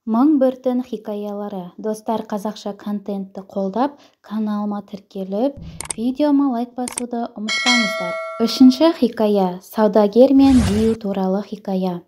1001 түн хикаялары. Достар, қазақша контентті қолдап, каналыма тіркеліп, видеома лайк басуды ұмытпаңыздар. Үшінші хикая саудагер мен дию туралы хикая.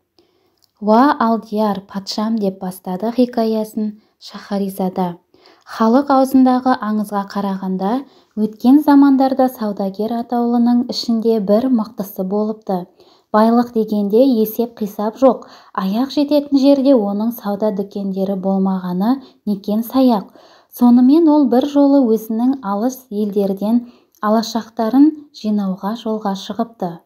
Уа алдияр патшам, деп бастады хикаясын Шахаризада. Халық аузындағы аңызға қарағанда, өткен замандарда саудагер атаулының ішінде бір мықтысы болыпты. Байлық дегенде есеп-қисап жоқ, аяқ жететін жерде оның сауда дүкендері болмағаны некен-саяқ. Сонымен ол бір жолы өзінің алыс елдерден алашақтарын жинауға жолға шығыпты.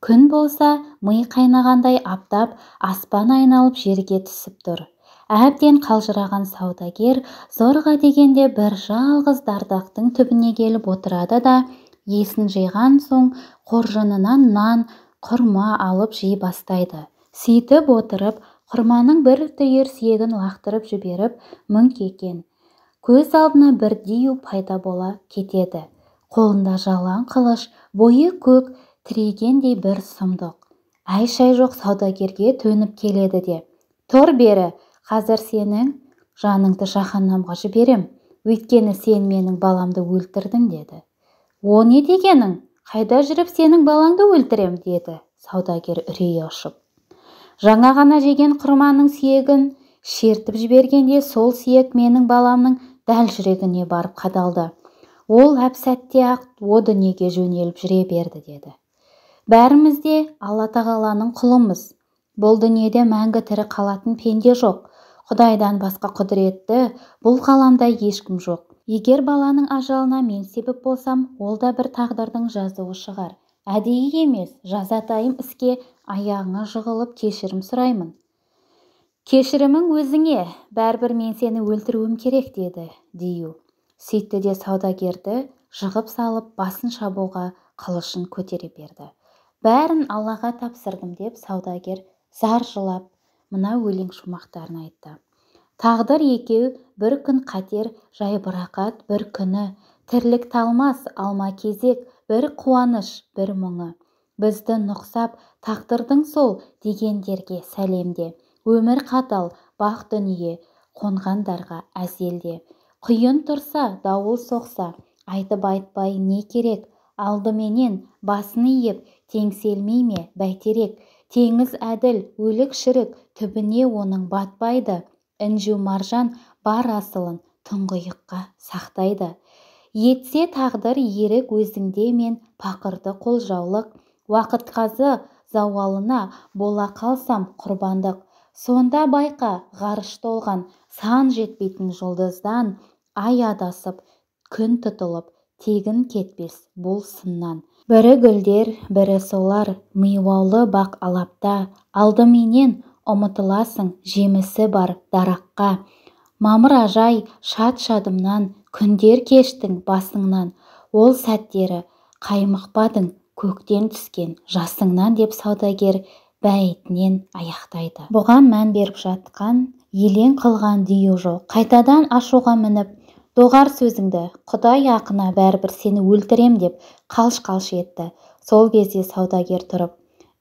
Күн болса, ми қайнағандай аптап, аспан айналып жерге түсіп тұр. Әбден қалжыраған саудагер зорға дегенде бір жалғыз дардақтың түбіне келіп отырады да, есін жиған соң қоржынынан нан, құрма алып жей бастайды. Сөйтіп отырып, құрманың бір түйір сүйегін лақтырып жіберіп, мүңк екен. Көз алдына бір дию пайда бола кетеді. Қолында жалаң қылыш, бойы көк тірегендей бір сұмдық. Әй-шай жоқ саудагерге төніп келеді де: «Тұр бері, қазір сенің жаныңды жаһаннамға жіберем, өйткені сен менің баламды өлтірдің», деді. «О не дегенің? Қайда жүріп сенің балаңды өлтірем?» деді саудагер үрейі ұшып. «Жаңа ғана жеген құрманың сүйегін шертіп жібергенде сол сүйек менің баламның дәл жүрегіне барып қадалды. Ол әп-сәтте-ақ о дүниеге жөнеліп жүре берді», деді. «Бәріміз де Алла тағаланың құлымыз. Бұл дүниеде мәңгі тірі қалатын пенде жоқ. Құдайдан басқа құдіретті бұл ғаламда ешкім жоқ. Егер баланың ажалына мен себеп болсам, ол да бір тағдырдың жазуы шығар. Әдейі емес, жазатайым іске аяғыңа жығылып кешірім сұраймын». «Кешірімің өзіңе, бәрібір мен сені өлтіруім керек», деді дию. Сөйтті де саудагерді жығып салып, басын шабуға қылышын көтере берді. «Бәрін Аллаға тапсырдым», деп саудагер зар жылап, мына өлең шумақтарын айтты. Тағдыр екеу бір күн қатер, жайбарақат бір күні, тірлік талмас алма кезек, бір қуаныш, бір мұңы. Бізді нұқсап, тағдырдың сол дегендерге сәлемде. Өмір қатал, бақ дүние, қонғандарға әзелде. Құйын тұрса, дауыл соқса, айтып айтпай не керек, алдыменен басын иіп, теңселмей ме бәйтерек. Теңіз әділ, өлік шірік, түбіне оның батпайды. Інжу маржан бар асылын тұңғиыққа сақтайды. Етсе тағдыр ерік өзіңде мен пақырды қолжаулық. Уақыт қазы зауалына бола қалсам құрбандық. Сонда байқа, ғарыш толған, сан жетпейтін жұлдыздан, ай адасып, күн тұтылып, тегін кетпес бұл сыннан. Бірі гүлдер, бірі солар, миуалы бақ алапта, алдыменен ұмытыласың жемісі бар дараққа. Мамыражай шат-шадымнан, күндер кештің басыңнан, ол сәттері қаймықпадың көктен түскен жасыңнан, деп саудагер бәйтінен аяқтайды. Бұған мән беріп жатқан, елең қылған дию жоқ. Қайтадан ашуға мініп, «Доғар сөзіңді, Құдай ақына бәрібір сені өлтірем», деп қалш-қалш етті. Сол кезде саудагер тұрып: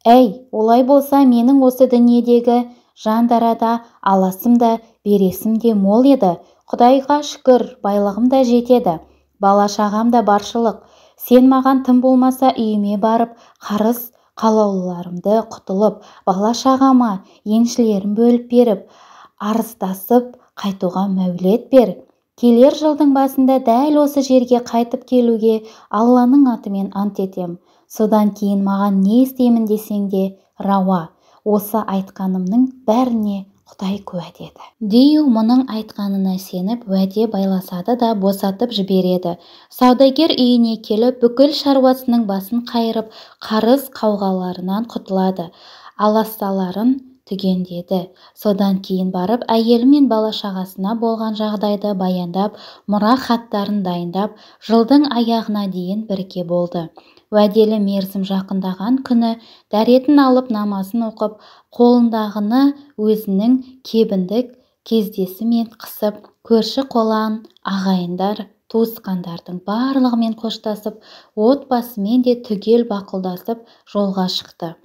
«Әй, олай болса менің осы дүниедегі жандарада аласым да бересім де мол еді. Құдайға шүкір, байлығым да жетеді, бала-шағам да баршылық. Сен маған тым болмаса үйіме барып, қарыз қалаулыларымды құтылып, бала-шағама еншілерін бөліп беріп, арыздасып қайтуға мәулет бер. Келер жылдың басында дәл осы жерге қайтып келуге Алланың атымен ант етем. Содан кейін маған не істеймін десең де рауа. Осы айтқанымның бәріне Құдай куә», деді. Дию мұның айтқанына сеніп, уәде байласады да босатып жібереді. Саудагер үйіне келіп, бүкіл шаруасының басын қайырып, қарыз қауғаларынан құтылады. Аласаларын түгендеді. Содан кейін барып, әйелі мен бала-шағасына болған жағдайды баяндап, мұра хаттарын дайындап, жылдың аяғына дейін бірге болды. Уәделі мерзім жақындаған күні дәретін алып, намазын оқып, қолындағыны өзінің кебіндік кездесімен қысып, көрші қолан, ағайындар, туысқандардың барлығымен қоштасып, отбасымен де түгел бақылдасып жолға шықты.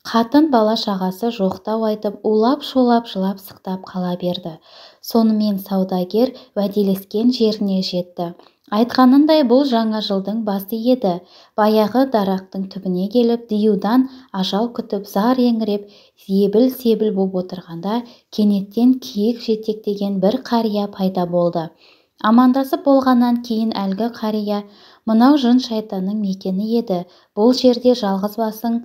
Қатын бала-шағасы жоқтау айтып, улап-шулап жылап сықтап қала берді. Сонымен саудагер уәделескен жеріне жетті. Айтқанындай бұл жаңа жылдың басы еді. Баяғы дарақтың түбіне келіп, диюдан ажал күтіп, зар еңіреп, ебіл-себіл боп отырғанда, кенеттен киік жетектеген бір қария пайда болды. Амандасып болғаннан кейін әлгі қария, мынау жын-шайтанның мекені еді, бұл жерде жалғыз басың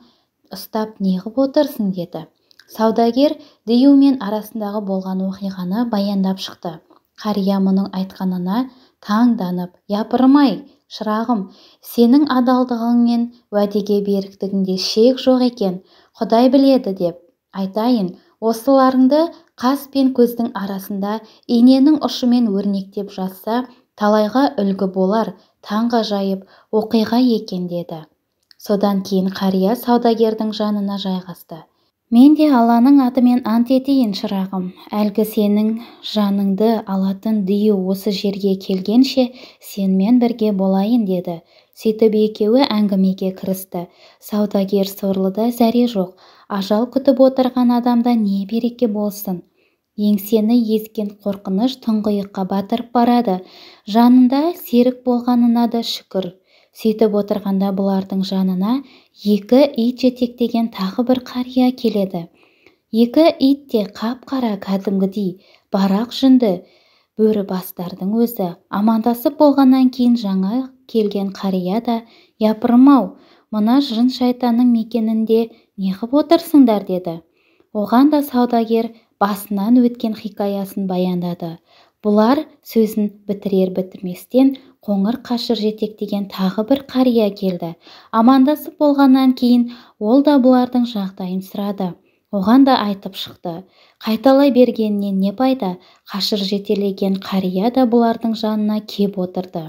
ұстап неғып отырсың, деді. Саудагер диюмен арасындағы болған оқиғаны баяндап шықты. Қария мұның айтқанына таңданып, япырмай, шырағым, сенің адалдығың мен уәдеге беріктігіңде шек жоқ екен, Құдай біледі деп айтайын, осыларыңды қас пен көздің арасында иненің ұшымен өрнектеп жазса, талайға үлгі болар, таңғажайып оқиға екен, деді. Содан кейін қария саудагердің жанына жайғасты. Мен де Алланың атымен ант етейін, шырағым, әлгі сенің жаныңды алатын дию осы жерге келгенше сенімен бірге болайын, деді. Сөйтіп екеуі әңгімеге кірісті. Саудагер сорлыда зәре жоқ, ажал күтіп отырған адамда не береке болсын. Еңсені езген қорқыныш тұңғиыққа батырып барады. Жанында серік болғанына да шүкір. Сөйтіп отырғанда бұлардың жанына екі ит жетектеген тағы бір қария келеді. Екі ит те қап-қара кәдімгідей барақ жүнді бөрібастардың өзі. Амандасып болғаннан кейін жаңа келген қария да, япырмау, мына жын-шайтанның мекенінде неғып отырсыңдар, деді. Оған да саудагер басынан өткен хикаясын баяндады. Бұлар сөзін бітірер-бітірместен қоңыр қашыр жетектеген тағы бір қария келді. Амандасып болғаннан кейін ол да бұлардың жағдайын сұрады. Оған да айтып шықты. Қайталай бергенінен не пайда, қашыр жетелеген қария да бұлардың жанына кеп отырды.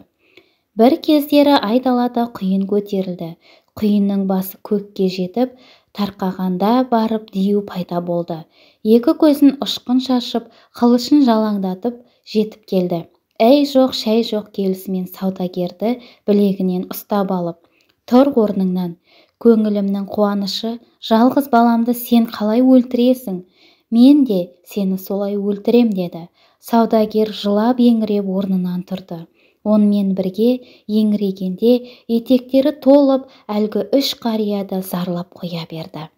Бір кездері айдалада құйын көтерілді. Құйынның басы көкке жетіп, тарқағанда барып дию пайда болды. Екі көзін ұшқын шашып, қылышын жалаңдатып жетіп келді. Әй жоқ, шәй жоқ келісімен саудагерді білегінен ұстап алып, тұр орныңнан, көңілімнің қуанышы, жалғыз баламды сен қалай өлтіресің? Мен де сені солай өлтірем, деді. Саудагер жылап еңіреп орнынан тұрды. Онымен бірге еңірегенде етектері толып, әлгі үш қария да зарлап қоя берді.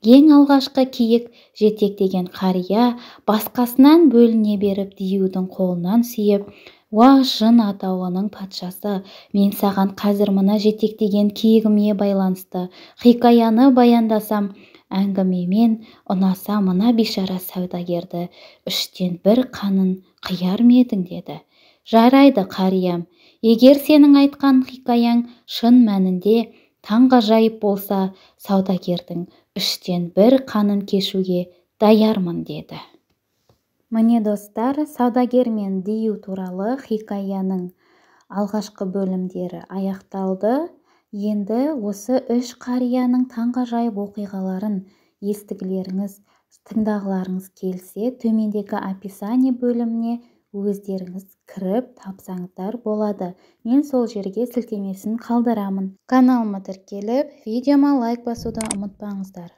Ең алғашқы киік жетектеген қария басқасынан бөліне беріп диюдің қолынан сүйіп, уа, жын атаулының патшасы, мен саған қазір мына жетектеген киігіме байланысты хикаяны баяндасам, әңгімемен ұнаса мына бейшара саудагерді үштен бір қанын қияр ма едің, деді. Жарайды, қариям, егер сенің айтқан хикаяң шын мәнінде таңғажайып болса, саудагердің үштен бір қанын кешуге даярмын, деді. Міне достар, саудагер мен дию туралы хикаяның алғашқы бөлімдері аяқталды. Енді осы үш қарияның таңғажайып оқиғаларын естігілеріңіз, тыңдағыларыңыз келсе, төмендегі описание бөліміне өздеріңіз кіріп тапсаңыздар болады. Мен сол жерге сілтемесін қалдырамын. Каналыма тіркеліп, видеома лайк басуды ұмытпаңыздар.